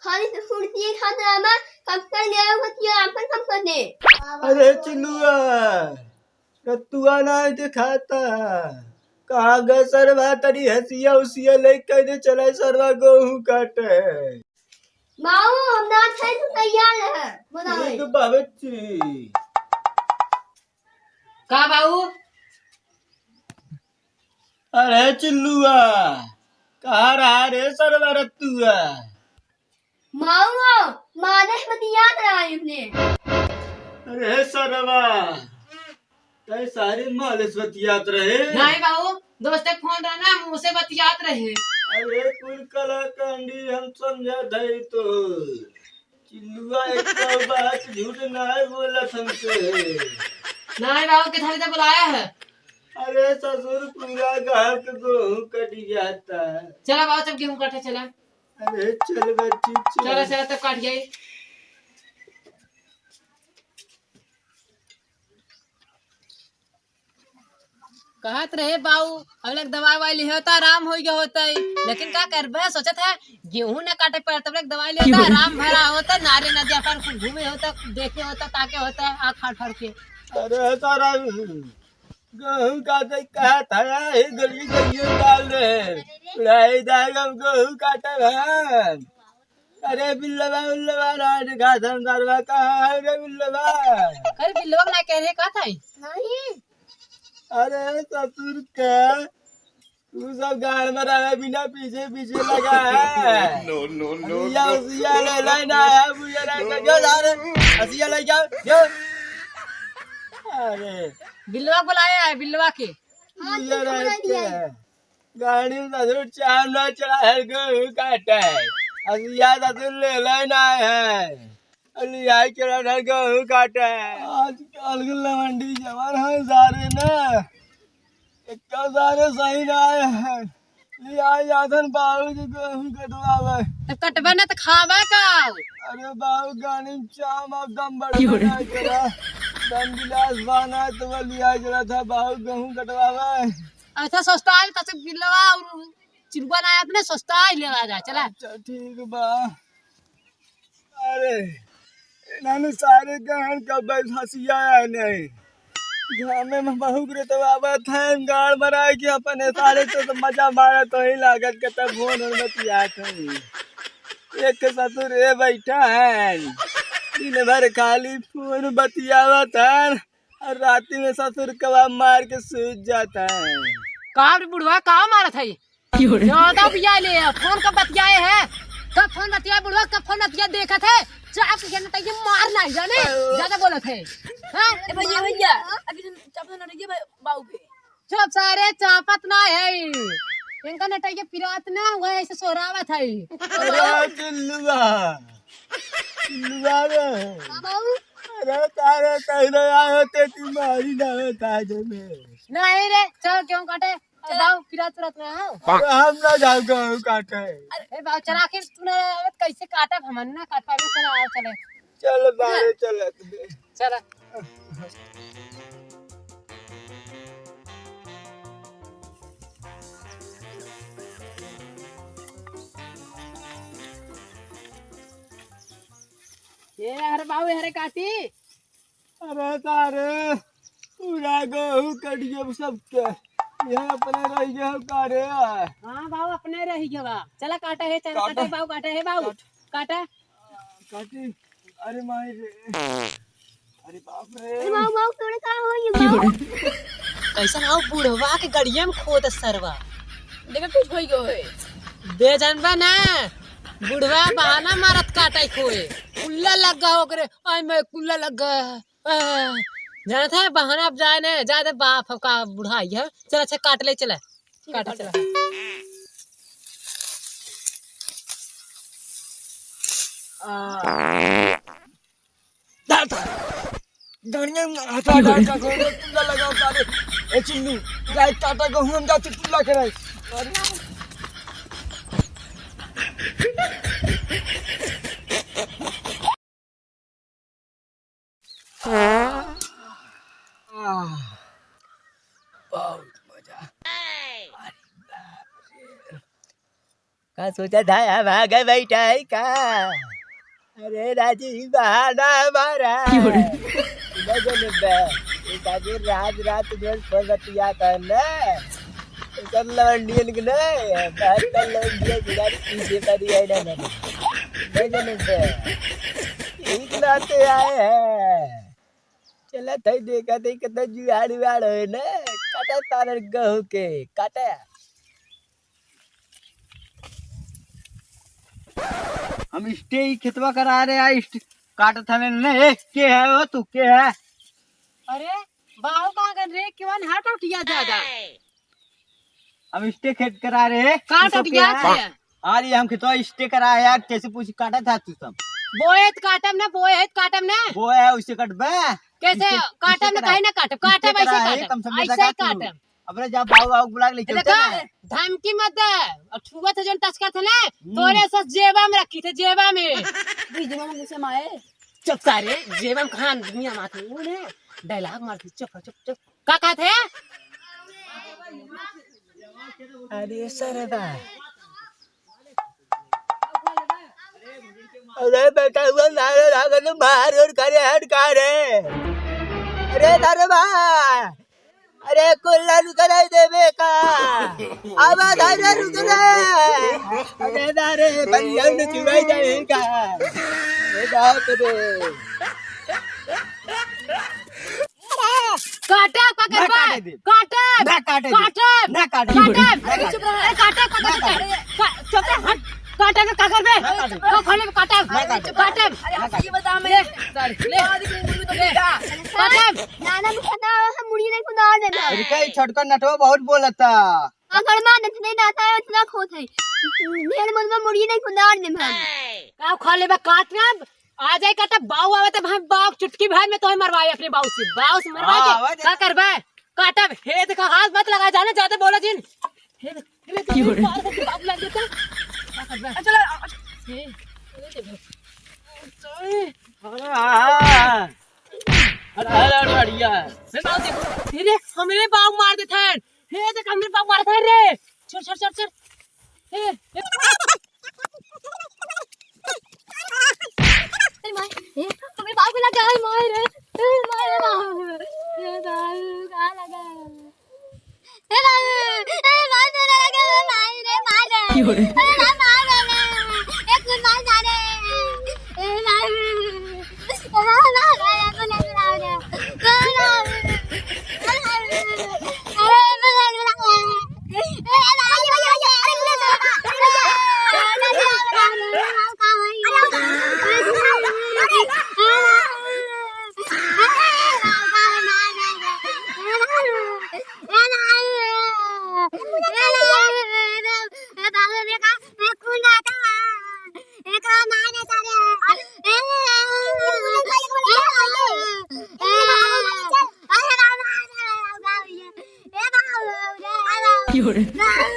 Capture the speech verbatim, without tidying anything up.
खाली कुर्सी खात रहा, कम कर ले, बतिया अपन कम कर दे। अरे चिल्लुआ, रतुआ ना दिखाता। कहाँ गए सरवा? तनी हसिया उसिया लेके दे, चला सरवा गेहूं काटे। माऊ, हम ना खाई, तू तैयार है, बनावे। ये तो बाबच्ची। का बाऊ? अरे चिल्लुआ, कहाँ रहा रे सरवा रतुआ? माऊ, माने बतियात रहा अपने। अरे सरवा, तै सारे मालिस बतियात रहे। नहीं बाऊ, दोस्त के फोन रहा ना, मुँह से बतियात रहे। अरे कुल कलाकंडी हम समझा दई तो। चिल्लुआ एक बात झूठ नाहीं बोलत हमसे। नहीं बाऊ, के थारी तो बुलाया है। अरे ससुर, पूरा गाँव के गेहूं कट जाता। चला बाऊ, तब गेहूं काटे चला। अरे चल बच्ची, चल। चला, चला, तब काट जाई। कहत रहे बाऊ, अब लग दवाई वाई लिहे होता, आराम होइ गया होता है। लेकिन का करबे, सोचत है, गेहूं न काटे पड़त, अब लग दवाई लिहे होता, आराम भरा होता, नारे नदिया पर खूब घूमे होता, देखे होता, ताके होता, आँख फाड़ फाड़ के। अरे सारा गेहूं काटे कहा था, ये गली गलियों डाल रहे। उड़ाई दाग, हम गेहूं काटे हैं। अरे बिल्लवा, बिल्लवा, राज का संसारवा कहाँ है रे बिल्लवा? अरे बिल्लवा ना कह रहे, का था? नहीं। अरे ससुर के, तू सब गाड़ में रहे बिना पीछे पीछे लगा है। No, no, no, असिया, no। असिया ले लेना है, मुझे ना कर, जो जा रे, असिया ले जाओ, जो। अरे। बिल्लवा बुलाया है, बिल्लवा के। हाँ, मुझे ठीक है, ना बुला दिया है। गाड़ी में ससुर चाम ना चढ़ा है, गेहूं काटे। असिया ससुर ले लेना है। अरे आई चढ़ा है, गेहूं काटे। आजकल के लवंडी जवान है सारे ना। इक्का सारे सही ना आए हैं। ले आई आधन बाबू जी गेहूं कटवावे। तो कटबे ना तो खावे का? अरे बाबू गाड़ी में चाम और दम बढ़ क्यों रे? ना करा। दम गिलास बहाना तो वो ले आई चढ़ा था बाबू गेहूं कटवावे। अच्छा सस्ता है तो बिल्लवा और चिलुआ ना आया अपने सस्ता ही लेवा जा, चला। अच्छा, ठीक बा। अरे, इन्होंने सारे गहन का बैल हंसिया है नहीं। घामे में बहुत रे तो आवत है, गाड़ मराए के अपने सारे तो, तो मजा मारा तो ही लागत के तब फोन और बतियात है। एक के ससुर ए बैठा है, दिन भर खाली फोन बतियावत है। और राती में ससुर कबाब मार के सूत जाता है। का रे बुढ़वा, का मारत है? क्यों रे? ज्यादा बिया ले, फोन कब बतियाए है? कब फोन बतियाए बुढ़वा, कब फोन बतिया देखत है? चाप के नटैया मार नहीं जाने, ज्यादा बोलत है। हाँ? ए भैया, भैया, अभी तुम चाप ना रहिए भाई, बाऊ के। चुप सारे, चापत ना है। इनका नटैया पिरात ना हुआ, ऐसे सोरावत है। अरे चिल्लुआ, चिल्लुआ रे। हाँ बाऊ। अरे तारे कहने आए होते कि मारी ना होता आज में। नहीं रे, चल गेहूं काटे। चला। बाऊ, पिरात पिरात ना हो। अरे हम ना जाओ गेहूं काटे। ए बाऊ, चला आखिर तू ना आवत, कैसे काटब हमन ना काट पावे, चला आओ, चले। चल बारे चलत। चला। ये हरे बाऊ, हरे काटी। अरे तारे, पूरा गेहूं कट गया सबके। ये अपने रह गया का रे? हाँ बाऊ, अपने रह गया बा। चला काटा है, चला काटा। काटा है बाऊ, काटा है बाऊ। काट। काटा। काटी। अरे माई रे। अरे बाप रे। अरे बाऊ, बाऊ, तोरे का हो ये बाऊ? कैसन आओ बुढ़वा के गड़िया में खोद सरवा। देखा कुछ होई गयो है। बे जानबा ना, बुढ़वा बहाना मारत काटे खोए। कुल्ला लग गया ओकरे, आई मैं कुल्ला लग गया। आ, जानत है बहाना अब जाए ने, जा दे बाप का बुढ़ाई है। चल अच्छा काट ले, चला। काट, चला। आ, डाटा। गाड़ियाँ में हटा, डाटा, गाड़ियाँ कुल्ला लगाओ सारे। ए चिल्लू, जाए टाटा को हम जाते कुल्ला कराए। आह, बहुत मजा। अरे बाप रे। का सोचा था, हम आगे बैठा है का? अरे राजू, ई बहाना हमारा। क्यों रे? नहीं जाने बे, एक आदमी रात रात में फोन बतिया था ना, सब लवंडियन के नहीं, बात कर लवंडियन के गाड़ी पीछे पड़ी है ना, ना, ना। नहीं जाने बे, इतना तो आए हैं। चला था, देखा थे कितना जुआड़ उआड़ होए ना, काटा तारन गहूं के, काटा। हम इस्टे ही खेतवा करा रहे हैं, इस्ट काटत हमें ने। ए, के है वो तू, के है? अरे, बाहु कहाँ गन रे? क्यों हाथ उठिया ज्यादा? हम इस्टे खेत करा रहे हैं, काट तू तो के उठिया है? थे। अरे, हम खेतवा इस्टे करा है यार, कैसे पूछ काटा था तू सब? बोए त काटम ना, बोए है त काटम ना। बोए है, उसे कटबे। कैसे इस्टे, काटम इस्टे ना, करा। कहीं ना काटम, इस्टे काटम ऐसे करा है, काटम, कम से कम ऐसे ऐसा ही काटू। काटम। अबरे जा बाऊ, बाऊ बुला के लेके देखा, चलते हैं। धमकी मत दे। और छुआ थे जौन टचका थे ना, हम्म। तोरे से जेबा में रखी थे, जेबा में। बीच में मुझसे माए। चुप सारे, जेबा में कहाँ दुनिया में आते हैं? वो ने dialogue मार दी, चुप, चुप, चुप। का कहत है? अरे सरवा। अरे बेटा, वो नारे लागत मार और करे हट का रे? अरे सरवा। अरे कुल्ला रुक रहे देवे का। अब धैर्य रुक रहे। अरे ना रे, बलिया ने चुराई जाए का। अरे बाप रे। काटा, पकड़ ना बा। काटे दे। काटे। ना काटे दे। काटे। ना काटे दे। काटे। अरे चुप रह। अरे काटे, पकड़ ना काटे। का-, चुप रह, हट। काटे में का करबे? ना काटे। का खोले में काटे? ना काटे। काटे। अरे आप ये बता हमें। ले, ले। ले। काटे। नाना मुखिया, हम मुड़ी नहीं खुदा देना। अरे का ई छोटका नटवा बहुत बोलता। अगर माँ नच नहीं नाता है, उतना खोत है। ढेर मन में मुड़ी नहीं खुदा देना। का खोले बा काट में? आ जाए काटा, बाऊ आवे तब हम बाऊ चुटकी भर में तोहे मरवाए अपने बाऊ से। बाऊ से मरवा हाँ, के आवे दे। का करबे? काटा, हे देखा, हाथ मत लगा, जाने ज्यादा बोला जिन। हे देख, हे देख, क्यों रे? बाऊ लग गया। का करबे? चलो, हे, हे देख। अरे, हाँ। अरे, अरे, अरे, बढ़िया है। हे बाऊ देख, हे देख, हमरे बाऊ मार देत हैं। हे देख, हमरे बाऊ मार देत हैं रे। छोड़, छोड़, छोड़, छोड़। हे, हे। अरे माय, हे, हमरे बाऊ को लगा है, माय रे। ए, माय रे, बाऊ। ए, बाऊ, कहाँ लगा है? ए बाबू, ए बाबू, तोरा लगे में माई रे, माई रे। क्यों रे? अरे ना, माई रे, रे। ए कुल मार जा रे। ए बाबू। ए बाबू, माई रे, पुलिस बुलाओ रे। ए बाबू। अरे, पुलिस बुलाओ रे। ए बाबू, ए बाबू, अरे, पुलिस बुलाओ रे। अरे, पुलिस बुलाओ रे। अरे, ए बाबू।